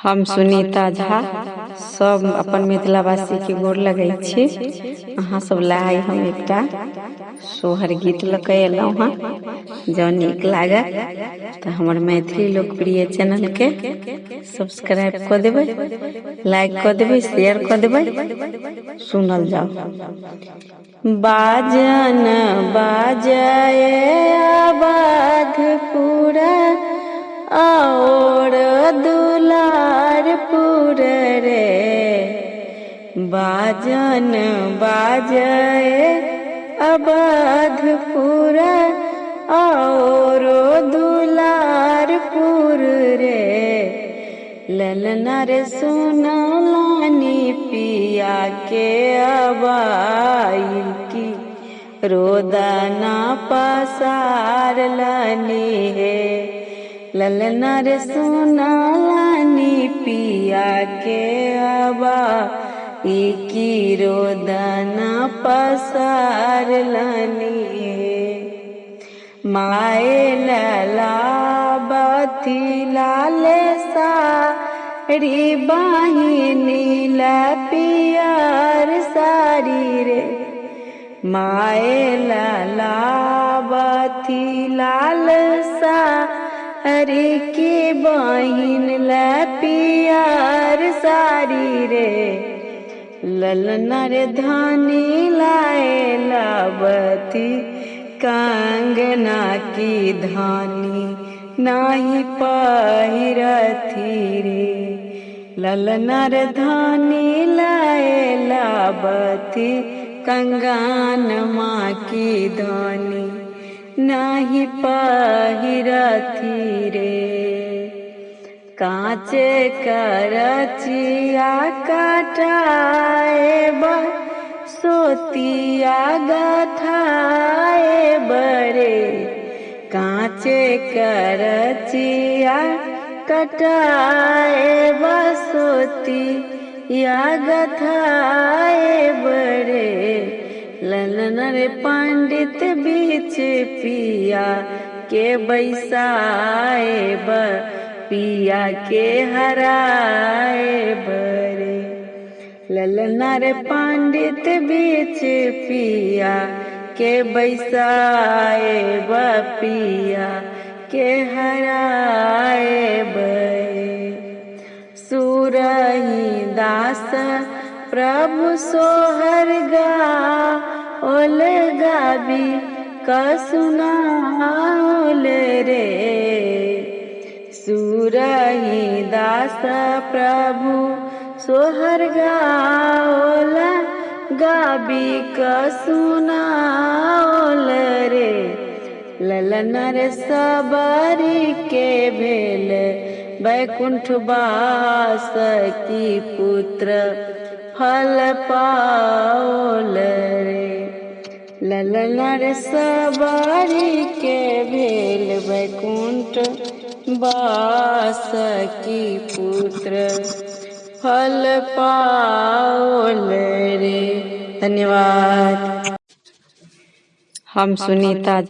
हम सुनीता झा सब अपन मिथिलावासीके गोर लगै छी। अहाँ सब लए आइ हम एकटा सोहर गीत लऽ कऽ एलहुँ हँ। जँ नीक लागत तऽ हमर मैथिली लोकप्रिय चैनलके सब्सक्राइब कऽ देबै, लाइक कऽ देबै, शेयर कऽ देबै। सुनल जाउ। बाजन बाजए अवधपुर और दुलारपुर रे। बाजन बाजए अवधपुर और दुलारपुर रे। ललना रे सुनलानी पिया के अबाई की रोदना पसार लनी हे। ललना रे सुनलानी पिया के अबाई की रोदना पसार लनी हे। माए ललाबथि लाल साड़ी बहिनी ला पियर साड़ी रे। माए ललाबथि लाल साड़ी की बहिन ला पियर साड़ी रे। ललना रे धानी लाए लाबती कंगना की धानी नाही पहिरथी रे। ललना रे धानी लाए लाबती कंगन माँ की धानी नाही पहिरथी रे। काँचे करचिया कटाए सोतिया गठाए बरे। काँचे करचिया कटाए बसोतिया गथाए बरे। ललन रे पंडित बीच पिया के बैसाए पिया के हराए बरे। ललना रे पंडित बीच पिया के बैसाए पिया के हराए बरे। सुरही दास प्रभु सोहर गा ओल गाबी कसुनाओल रे। सुरही दास प्रभु सोहर गाओल गाबी कसुनाओल रे। ललन रे सबरी के भेल बैकुंठ बास की पुत्र फल पाओल रे। ललन रे सबरी के भेल बैकुंठ बास की पुत्र फल पाओल रे। धन्यवाद। हम सुनीता।